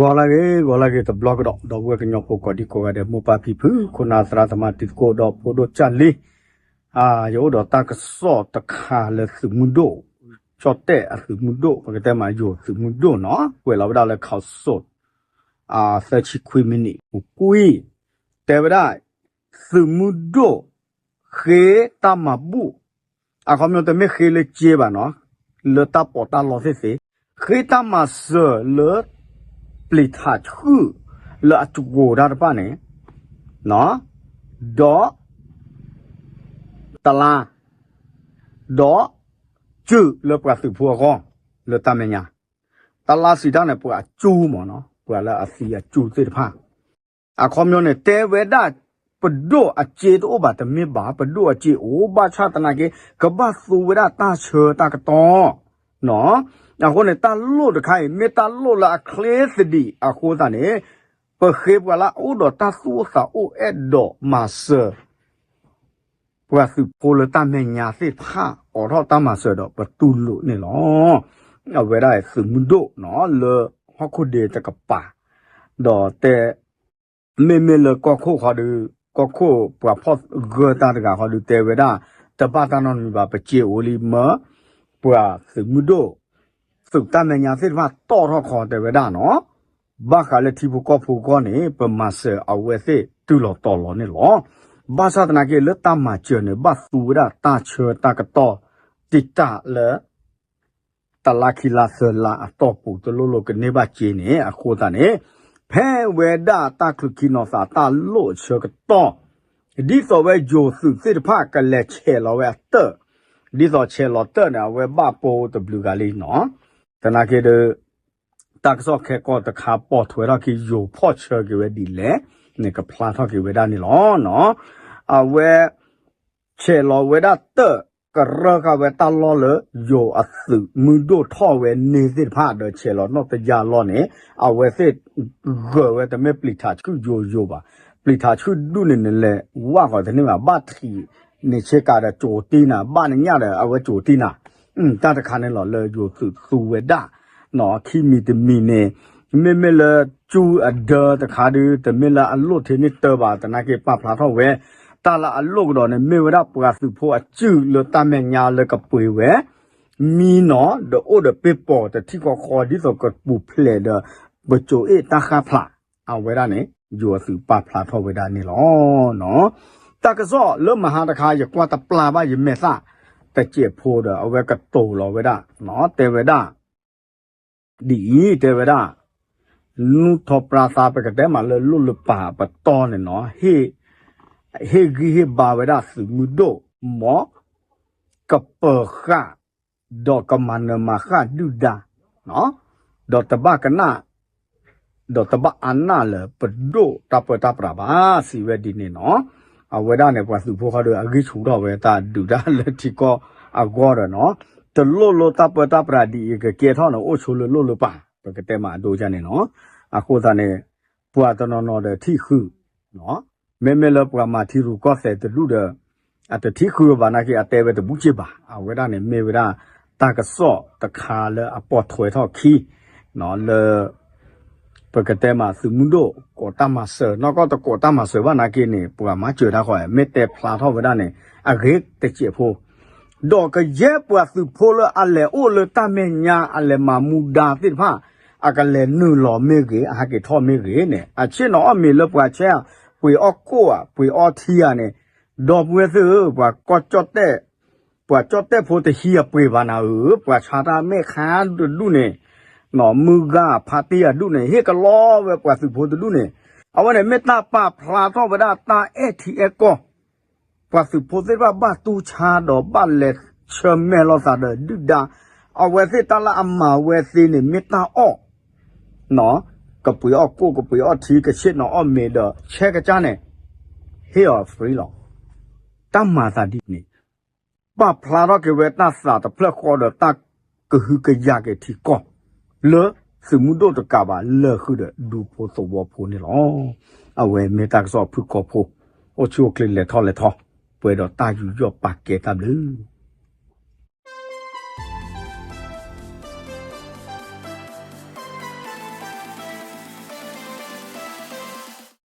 ဂီၤလၢဂ့ၤ ဂီၤလၢဂ့ၤတဘျီကဒီး ဒီပုၢ်ဝဲၢ်ကညီဖိကိးဒံကိးဂၤဒဲး မိၢ်ပၢ်ဖံဖု ခိၣ်နၢ်သရၣ်သမါတံၤသကိးဒီးဖိဒိၣ်ကၢ်လံ, ယအိၣ်ဒီးတၢ်ကစီၣ်တခါလၢသုးမုၢ်ဒိၣ်, ကၠီၣ်တဲၣ်အသုးမုၢ်ဒိၣ် ပကတဲမးယိၤသုးမုၢ်ဒိၣ်နီၤ ကွဲးလီၤဝဲဒၣ်လၢ ခီးစိး သၢဆံခွံမံးနံး ပူၤကွံာ် တဲဝဲဒၣ် သုးမုၢ်ဒိၣ် ဃ့တၢ်မၤဘူၣ်, အခီပညီတမ့ၢ်ဃ့လၢစ့ဘၣ်နီၤ, လၢတၢ်ပီးတၢ်လီသ့ၣ်သ့ၣ်, ဃ့တၢ်မၤစၢၤလၢ ပျံၤထးဆှုၣ်လၢအကဝီၤတၢ်တဖၣ်န့ၣ်, ဒီး တလါ, ဒီး စုၣ်လၢပှၤသုးဖိအဂီၢ် လၢတၢ်မဲာ်ညါ, တလါစံးတၢ်န့ၣ် ပှၤအကၠူမ့ၢ်နီၤ ပှၤလၢအသံအကၠူသ့ၣ်တဖၣ်, အခီပညီန့ၣ် တဲဝဲဒၣ် ပဒိၣ်အစ့တအိၣ်ဘၣ်တမ့ၢ်ဘၣ် ပဒိၣ်အစ့အိၣ် ဘၣ်ဆၣ်သနာ်က့ ကဘၣ်သူဝဲဒၣ်တၢ်ဆၢတၢ်ကတီၢ် နီၤ, အဃိန့ၣ် တၢ်လိၣ်တခါအံၤ မ့ၢ်တၢ်လိၣ်လၢအချ့သဒံးအဃိသတးန့ၣ်, ပဃ့ပှၤလၢအအိၣ်ဒီးတၢ်သူၣ်အိၣ်သးအိၣ်အဲၣ်ဒိးမၤစၢၤ ပှၤသုးဖိလၢတၢ်မဲာ်ညါသ့ၣ်တဖၣ် အိးထီၣ်တၢ်မၤစၢၤဒီးပတူၢ်လိာ်န့ၣ်လီၤ. အဝဲဒၣ်သုးမုၢ်ဒိၣ်နီၤ လၢဟီၣ်ခိၣ်ဒ့တကပၤ, ဒီးတဲ မ့မ့ၢ်လၢကီၢ်ခိၣ်ခီဒီး ကီၢ်ခိၣ်ပှၤဖီၣ်ဂၢၢ်တၢ်တဂၤခီဒီး တဲဝဲဒၣ် တဘၣ်တၢ်နီတမံၤဘၣ် ပစ့အိၣ်လံမၢ ပှၤသုးမုၢ်ဒိၣ် သုးတၢ်မဲာ်ညါသ့ၣ်တဖၣ်တီၣ်ထီၣ်ခီတဲဝဲဒၣ်နီၤ, ဘၣ်ဃးလၢထံဖိကီၢ်ဖိအဂီၢ်န့ၣ် ပမၤစၢၤအဝဲသ့ၣ်တုၤလီၤတီၤလီၤန့ၣ်လီၤ. ဘၣ်ဆၣ်သနာ်က့လၢတၢ်မၤစၢၤန့ၣ် ဘၣ်သူဝဲဒၣ်တၢ်ဆၢတၢ်ကတီၢ် တံာ်တာ်လၢ တလါခံလါသၢလါအတီၢ်ပူၤ တလိၣ်လိၣ်ကန့ၢ်ဘၣ်စ့န့ၣ် အဃိသတးန့ၣ် ဖဲဝဲဒၣ်တၢ်ချုးခံနီၤသးတၢ်လိၣ်အဆၢကတီၢ် ဒ်သိးဝဲယိၤသုးသ့ၣ်တဖၣ်ကလဲၤဆဲးလီၤဝဲအတၢၣ်, ဒ်သိးဆဲးလီၤတၢၣ်န့ၣ် အဝဲဘၣ်ပိာ်တဘျုးဂၤလံနီၤ, သနာ်က့ဒီး တၢ်ကစီၣ်ခဲကိာ်တခါပိာ်ထွဲထီၣ်က့ၤ ယိၤဖီၣ်ဆၢက့ၤဝဲဒ်လဲၣ်န့ၣ် ကဖျါထီၣ်က့ၤဝဲဒၣ်န့ၣ်လီၤ. အဝဲ ဆဲးလီၤဝဲဒၣ်တၢၣ် ကရၢဃာ်ဝဲတၢ်လီၢ်လၢ ယိၤအသုးမုၢ်ဒိၣ်ထီၣ်ဝဲန့ၣ်သ့ၣ်တဖၣ် ဒီးဆဲးလီၤနီၣ်တယၢ်လီၢ်န့ၣ် အဝဲသ့ၣ် ဂၢၢ်ဝဲတမ့ၢ်ပျံၤထးဆှုၣ်ယိၤယိၤဘၣ်. ပျံၤထးဆှုၣ်ဒူၣ်န့ၣ် နလဲၤဝၢ်ဃီၤတန့ၢ်ဘၣ် ဘၣ်ထံးန့ၣ်ဆ့ကၤဒီးကၠိၤတံၢ်နၤ ဘၣ်နညၣ်ဒီးအဝဲကၠိၤတံၢ်နၤ, တၢ်တခါန့ၣ်လီၤလၢယိၤသုးသူဝဲဒၣ် ခံမံၤတမံၤန့ၣ် မ့မ့ၢ်လၢကၠူအဒၢတခါဒီး တမ့ၢ်လၢအလိၣ်ထဲန့ၣ်တၢၢ်ဘၣ် သနာ်က့ပာ်ဖျါထီၣ်ဝဲ တၢ်လၢအလိၣ်ကဒီးန့ၣ် မ့ၢ်ဝဲဒၣ်ပှၤသုးဖိအစုၣ်လၢတၢ်မဲာ်ညါလၢကပှ့ၤဝဲ မံနီၤ ဒီးအိၣ်ဒီးပ့ၢ်ပိာ်တထံၣ်ဃီဃီ ဒ်သိးကပူၤဖျဲးဒီး ပစိၤအ့ၣ်တၢ်ဃၣ်ဖျး အဝဲဒၣ်န့ၣ် ယိၤအသုးပာ်ဖျါထီၣ်ဝဲဒၣ်န့ၣ်လီၤ. တၢ်ကစီၣ်လၢမဟါတခါ ယကွၢ်တပျၢ်ဘၣ်ယမဲာ်သၣ် တစဲးဖိဒီး အဝဲကတိၤလီၤဝဲဒၣ် တဲဝဲဒၣ် ဒ်အံၤ တဲဝဲဒၣ် နူၢ်ထီၣ်ပြါသါ ပကတဲမးလၢလိၣ်လၢပၢ်ပတီၢ်န့ၣ်နီၤ ဟ့ၣ်ဂံၢ်ဟ့ၣ်ဘါဝဲဒၣ်သုးမုၢ်ဒိၣ် မ်ကပၢၤဃာ် ဒီးကမၤနၢၤမၤဃၣ်ဒုၣ်ဒါ ဒီးတဘၣ်ကနၣ် ဒီးတဘၣ်အါနၢ်လၢပဒိၣ်တၢ်ပၢတၢ်ပြးဘၣ် စံးဝဲဒ်န့ၣ်နီၤ. အဝဲဒၣ်န့ၣ် ပှၤသုးဖိဃီဒီး အဂံၢ်ဆူၣ်ထီၣ်ဝဲတၢ်ဒုးတၢ်လၢထံကီၢ်အဂီၢ်ဒီးနီၤ တလိၣ်လိၣ်တၢ်ပၢတၢ်ပြးဒ်အံၤ ကကဲထီၣ်န့ၣ် အိၣ်ဆိလၢလိၣ်လၢပၢ် ပကတဲမးအဒိန့ၣ်နီၤ. အဃိသတးန့ၣ် ပှၤတနီၤနီၤဒီးထံၣ်ဃုာ် မ့မ့ၢ်လၢပှၤမၤထံရူၢ်ကီၢ်သဲးတဒူၣ်ဒီး အတထံၣ်ဃုာ်ဘၣ်နာ်က့ အတဲဝဲတဘူၣ်စ့ၢ်ဘၣ်. အဝဲဒၣ်န့ၣ် မ့ၢ်ဝဲဒၣ်တၢ်ကစီၣ်တခါလၢအပိာ်ထွဲထီၣ်ခံ လၢ ပကတဲမးသုးမုၢ်ဒိၣ် ကိးတၢ်မၤစၢၤ နီၢ်ကီၢ်တကိးတၢ်မၤစၢၤဘၣ်နာ်က့န့ၣ် ပှၤမၤစၢၤတၢ်ဃီ မ့ၢ်တဲဖျါထီၣ်ဝဲဒၣ်န့ၣ် အဂ့ၤတစဲးဖိ ဒီးကယဲၢ်ပှၤသုးဖိလၢအလဲၤအိၣ်လၢတၢ်မဲာ်ညါ အလဲၤမၤမူဒါသ့ၣ်တဖၣ် အကလဲၤနုာ်လီၤမ့ၢ်ဂ့ၤ အဟးက့ၤထီၣ်မ့ၢ်ဂ့ၤန့ၣ် အဆ့ၣ်နီၤအီၣ်မ့ၤလၢပှၤဆဲး ပှ့ၤအီၣ်ကိၣ်ဧါ ပှ့ၤအီထံဧါန့ၣ် ဒီပုၢ်ဝဲၢ်သ့ၣ်ဧၢ ပှၤကီၢ်ကၠီၣ်တဲၣ် ပှၤကၠီၣ်တဲၣ်ဖိတဟံးအပှ့ၤဘၣ်နၤဧၢ ပှၤဆါတၢ်မဲာ်ခါတဒူၣ်န့ၣ် မုၢ်ဂၤဖါတံၢ်အဒူၣ်န့ၣ် ဟ့ၣ်ကလီဝဲပှၤသုးဖိတဒူၣ်န့ၣ် အဝဲန့ၣ်မ့ၢ်တၢ်ပာ်ဖျါထီၣ်ဝဲဒၣ်တၢ်အဲၣ်ထံအဲၣ်ကီၢ် ပှၤသုးဖိသ့ၣ်တဖၣ်ဘၣ်တူၢ်ဆါဒီးဘၣ်လဲၤဆၢမဲာ်လိာ်သးဒီးဒုၣ်ဒါ အဝဲသ့ၣ်တၢ်လၢအမၤဝဲသ့န့ၣ် မ့ၢ်တၢ်အီၣ် ကပှ့ၤအီၣ်ကိၣ် ကပှ့ၤအီၣ်ထံ ကဆ့ၣ်နီၤအီၣ်မ့ၤဒီး ဆဲးကစၢ်န့ၣ် ဟ့ၣ်အီၤ free လီၤ. တၢ်မၤသးဒ်န့ၣ် ပာ်ဖျါထီၣ်က့ၤဝဲတၢ်သးတဖျၢၣ်ဃီဒီးတၢ်ကဟုကယာ်က့ၤထံကီၢ် လၢသုးမုၢ်ဒိၣ်တကးဘၣ် လၢာ်ဃုာ်ဒီးဒူဖိသဝီဖိန့ၣ်လီၤ. အဝဲမ့ၢ်တၢ်ကစီၣ်ဖုၣ်ကိာ်ဖိ အိၣ်ဆူၣ်အိၣ်ချ့လဲၤထီၣ်လဲၤထီ ပှဲၤဒီးတၢ်ယူးယီၣ်ပာ်ကဲတၢ်ဘျုး